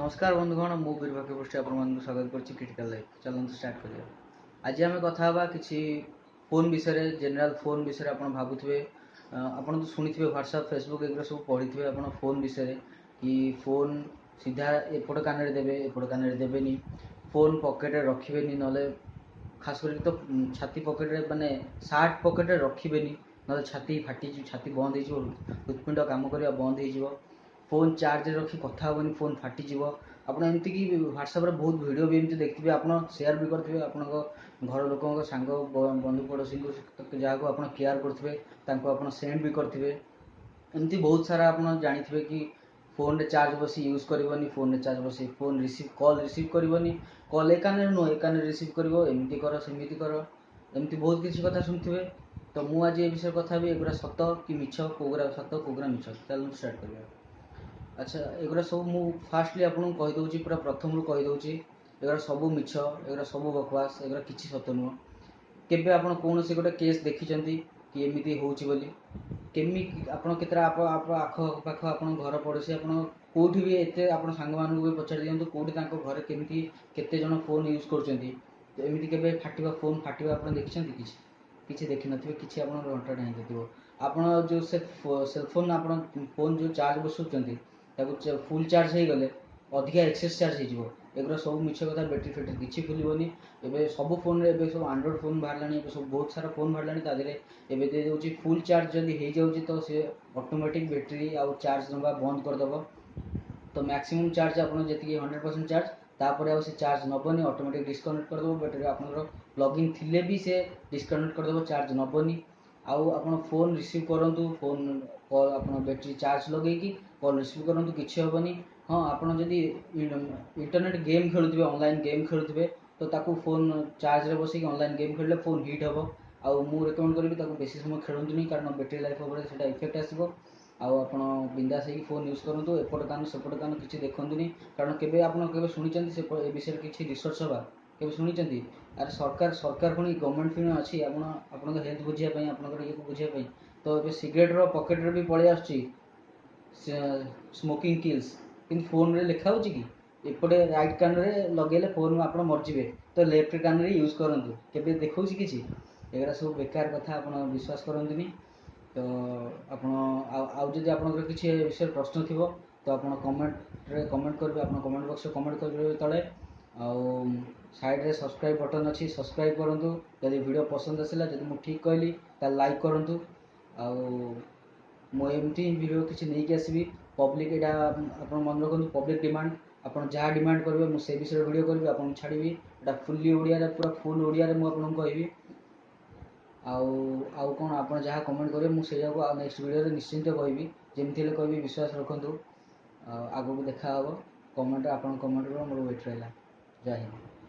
ନମସ୍କାର ବନ୍ଧୁଗଣ, ମୁଁ ବୀରବାକ୍ୟ ପୃଷ୍ଟି ଆପଣମାନଙ୍କୁ ସ୍ୱାଗତ କରୁଛି କ୍ରିଟିକାଲ ଲାଇଫ୍। ଚାଲନ୍ତୁ ଷ୍ଟାର୍ଟ କରିବା। ଆଜି ଆମେ କଥା ହେବା କିଛି ଫୋନ୍ ବିଷୟରେ, ଜେନେରାଲ ଫୋନ୍ ବିଷୟରେ। ଆପଣ ଭାବୁଥିବେ, ଆପଣ ତ ଶୁଣିଥିବେ, ହ୍ୱାଟ୍ସଆପ୍, ଫେସବୁକ୍ ଏଗୁଡ଼ା ସବୁ ପଢ଼ିଥିବେ ଆପଣ ଫୋନ୍ ବିଷୟରେ କି ଫୋନ୍ ସିଧା ଏପଟ କାନରେ ଦେବେ, ଏପଟ କାନରେ ଦେବେନି, ଫୋନ୍ ପକେଟରେ ରଖିବେନି, ନହେଲେ ଖାସ କରିକି ତ ଛାତି ପକେଟରେ, ମାନେ ସାର୍ଟ ପକେଟରେ ରଖିବେନି, ନହେଲେ ଛାତି ଫାଟିଯିବ, ଛାତି ବନ୍ଦ ହେଇଯିବ, ହୃତ୍ପିଣ୍ଡ କାମ କରିବା ବନ୍ଦ ହେଇଯିବ। ଫୋନ୍ ଚାର୍ଜରେ ରଖି କଥା ହେବନି, ଫୋନ୍ ଫାଟିଯିବ। ଆପଣ ଏମିତିକି ହ୍ୱାଟ୍ସଆପ୍ରେ ବହୁତ ଭିଡ଼ିଓ ବି ଏମିତି ଦେଖିଥିବେ, ଆପଣ ସେୟାର ବି କରିଥିବେ ଆପଣଙ୍କ ଘର ଲୋକଙ୍କ, ସାଙ୍ଗ, ବନ୍ଧୁ, ପଡ଼ୋଶୀଙ୍କୁ, ଯାହାକୁ ଆପଣ କେୟାର କରୁଥିବେ ତାଙ୍କୁ ଆପଣ ସେଣ୍ଡ ବି କରିଥିବେ। ଏମିତି ବହୁତ ସାରା ଆପଣ ଜାଣିଥିବେ କି ଫୋନ୍ରେ ଚାର୍ଜ ବସି ୟୁଜ୍ କରିବନି, ଫୋନ୍ରେ ଚାର୍ଜ ବସି ଫୋନ୍ ରିସିଭ୍ କଲ୍ ରିସିଭ୍ କରିବନି, କଲ୍ ଏ କାନରେ ନୁହଁ ଏ କାନରେ ରିସିଭ୍ କରିବ, ଏମିତି କର ସେମିତି କର, ଏମିତି ବହୁତ କିଛି କଥା ଶୁଣିଥିବେ। ତ ମୁଁ ଆଜି ଏ ବିଷୟରେ କଥା ହେବି, ଏଗୁଡ଼ା ସତ କି ମିଛ, କେଉଁଗୁଡ଼ା ସତ କେଉଁଗୁଡ଼ା ମିଛ। ଚାଲନ୍ତୁ ଷ୍ଟାର୍ଟ କରିବା। ଆଚ୍ଛା, ଏଗୁଡ଼ା ସବୁ ମୁଁ ଫାଷ୍ଟଲି ଆପଣଙ୍କୁ କହିଦେଉଛି, ପୁରା ପ୍ରଥମରୁ କହିଦେଉଛି, ଏଗୁଡ଼ା ସବୁ ମିଛ, ଏଗୁଡ଼ା ସବୁ ବକବାସ, ଏଗୁଡ଼ା କିଛି ସତ ନୁହଁ। କେବେ ଆପଣ କୌଣସି ଗୋଟେ କେସ୍ ଦେଖିଛନ୍ତି କି ଏମିତି ହେଉଛି ବୋଲି? କେମିତି ଆପଣ କେତେଟା ଆପଣ ଆଖ ପାଖ, ଆପଣଙ୍କ ଘର ପଡ଼ୋଶୀ, ଆପଣ କେଉଁଠି ବି ଏତେ ଆପଣ ସାଙ୍ଗମାନଙ୍କୁ ବି ପଚାରି ଦିଅନ୍ତୁ, କେଉଁଠି ତାଙ୍କ ଘରେ କେମିତି କେତେ ଜଣ ଫୋନ୍ ୟୁଜ୍ କରୁଛନ୍ତି, ତ ଏମିତି କେବେ ଫାଟିବା, ଫୋନ୍ ଫାଟିବା ଆପଣ ଦେଖିଛନ୍ତି? କିଛି ଦେଖିନଥିବେ, କିଛି ଆପଣଙ୍କର ଘଣ୍ଟା ହେଇନଥିବ। ଆପଣ ଯେଉଁ ସେ ସେଲଫୋନ୍, ଆପଣ ଫୋନ୍ ଯେଉଁ ଚାର୍ଜ ବସାଉଛନ୍ତି, ତାକୁ ଫୁଲ୍ ଚାର୍ଜ ହେଇଗଲେ ଅଧିକା ଏକ୍ସେସ୍ ଚାର୍ଜ ହେଇଯିବ। ଏଗୁଡ଼ା ସବୁ ମିଛ କଥା। ବ୍ୟାଟେରୀ ଫ୍ୟାଟେରୀ କିଛି ଫୁଲିବନି। ଏବେ ସବୁ ଫୋନ୍ରେ, ଏବେ ସବୁ ଆଣ୍ଡ୍ରଏଡ଼୍ ଫୋନ୍ ବାହାରିଲାଣି, ଏବେ ସବୁ ବହୁତ ସାରା ଫୋନ୍ ବାହାରିଲାଣି, ତା ଦେହରେ ଏବେ ଦେଇଦେଉଛି ଫୁଲ୍ ଚାର୍ଜ ଯଦି ହେଇଯାଉଛି ତ ସେ ଅଟୋମେଟିକ୍ ବ୍ୟାଟେରୀ ଆଉ ଚାର୍ଜ ନେବା ବନ୍ଦ କରିଦେବ। ତ ମ୍ୟାକ୍ସିମମ୍ ଚାର୍ଜ ଆପଣ ଯେତିକି 100% ଚାର୍ଜ, ତାପରେ ଆଉ ସେ ଚାର୍ଜ ନେବନି, ଅଟୋମେଟିକ୍ ଡିସକନେକ୍ଟ କରିଦେବ। ବ୍ୟାଟେରୀ ଆପଣଙ୍କର ପ୍ଲଗିଂ ଥିଲେ ବି ସେ ଡିସକନେକ୍ଟ କରିଦେବ, ଚାର୍ଜ ନେବନି। ଆଉ ଆପଣ ଫୋନ୍ ରିସିଭ୍ କରନ୍ତୁ, ଫୋନ୍ କଲ୍ ଆପଣ ବ୍ୟାଟେରୀ ଚାର୍ଜ ଲଗେଇକି କଲ୍ ରିସିଭ୍ କରନ୍ତୁ, କିଛି ହେବନି। ହଁ, ଆପଣ ଯଦି ଇଣ୍ଟରନେଟ୍ ଗେମ୍ ଖେଳୁଥିବେ, ଅନଲାଇନ୍ ଗେମ୍ ଖେଳୁଥିବେ, ତ ତାକୁ ଫୋନ୍ ଚାର୍ଜରେ ବସେଇକି ଅନଲାଇନ୍ ଗେମ୍ ଖେଳିଲେ ଫୋନ୍ ହିଟ୍ ହେବ। ଆଉ ମୁଁ ରେକମେଣ୍ଡ କରିବି ତାକୁ ବେଶୀ ସମୟ ଖେଳନ୍ତୁନି, କାରଣ ବ୍ୟାଟେରୀ ଲାଇଫ୍ ଉପରେ ସେଇଟା ଇଫେକ୍ଟ ଆସିବ। ଆଉ ଆପଣ ବିନ୍ଦାସ ହେଇକି ଫୋନ୍ ୟୁଜ୍ କରନ୍ତୁ, ଏପଟ କାନ ସେପଟ କାନ କିଛି ଦେଖନ୍ତୁନି। କାରଣ କେବେ ଆପଣ କେବେ ଶୁଣିଛନ୍ତି ସେ ଏ ବିଷୟରେ କିଛି ରିସର୍ଚ୍ଚ ହେବା କେବେ ଶୁଣିଛନ୍ତି? ଆରେ ସରକାର ପୁଣି ଗଭର୍ଣ୍ଣମେଣ୍ଟ ପୁଣି ଅଛି ଆପଣଙ୍କ ହେଲ୍ଥ ବୁଝିବା ପାଇଁ, ଆପଣଙ୍କର ଇଏକୁ ବୁଝିବା ପାଇଁ। ତ ଏବେ ସିଗାରେଟ୍ର ପକେଟ୍ରେ ବି ପଳେଇ ଆସୁଛି ସ୍ମୋକିଂ କିଲ୍ସ, କିନ୍ତୁ ଫୋନ୍ରେ ଲେଖା ହେଉଛି କି ଏପଟେ ରାଇଟ୍ କାନରେ ଲଗେଇଲେ ଫୋନ୍ ଆପଣ ମରିଯିବେ, ତ ଲେଫ୍ଟ କାନରେ ୟୁଜ୍ କରନ୍ତୁ? କେବେ ଦେଖାଉଛି କିଛି? ଏଗୁଡ଼ା ସବୁ ବେକାର କଥା, ଆପଣ ବିଶ୍ୱାସ କରନ୍ତୁନି। ତ ଆପଣ ଆଉ ଯଦି ଆପଣଙ୍କର କିଛି ଏ ବିଷୟରେ ପ୍ରଶ୍ନ ଥିବ ତ ଆପଣ କମେଣ୍ଟରେ କମେଣ୍ଟ କରିବେ, ଆପଣ କମେଣ୍ଟ ବକ୍ସରେ କମେଣ୍ଟ କରିବେ ତଳେ। ଆଉ ସାଇଡ଼୍ରେ ସବସ୍କ୍ରାଇବ୍ ବଟନ୍ ଅଛି, ସବସ୍କ୍ରାଇବ୍ କରନ୍ତୁ। ଯଦି ଭିଡ଼ିଓ ପସନ୍ଦ ଆସିଲା, ଯଦି ମୁଁ ଠିକ୍ କହିଲି, ତାହେଲେ ଲାଇକ୍ କରନ୍ତୁ। ଆଉ ମୁଁ ଏମିତି ଭିଡ଼ିଓ କିଛି ନେଇକି ଆସିବି। ପବ୍ଲିକ୍ ଏଇଟା ଆପଣ ମନେ ରଖନ୍ତୁ, ପବ୍ଲିକ୍ ଡିମାଣ୍ଡ, ଆପଣ ଯାହା ଡିମାଣ୍ଡ କରିବେ ମୁଁ ସେ ବିଷୟରେ ଭିଡ଼ିଓ କରିବି, ଆପଣଙ୍କୁ ଛାଡ଼ିବି। ଏଇଟା ଫୁଲି ଓଡ଼ିଆରେ, ପୁରା ଫୁଲ୍ ଓଡ଼ିଆରେ ମୁଁ ଆପଣଙ୍କୁ କହିବି। ଆଉ କ'ଣ, ଆପଣ ଯାହା କମେଣ୍ଟ କରିବେ ମୁଁ ସେଇଟାକୁ ଆଉ ନେକ୍ସଟ ଭିଡ଼ିଓରେ ନିଶ୍ଚିନ୍ତ କହିବି, ଯେମିତି ହେଲେ କହିବି, ବିଶ୍ୱାସ ରଖନ୍ତୁ। ଆଉ ଆଗକୁ ଦେଖା ହେବ। କମେଣ୍ଟ, ଆପଣ କମେଣ୍ଟର ମୋର ୱେଟ୍ ରହିଲା। ଜୟ ହିନ୍ଦ।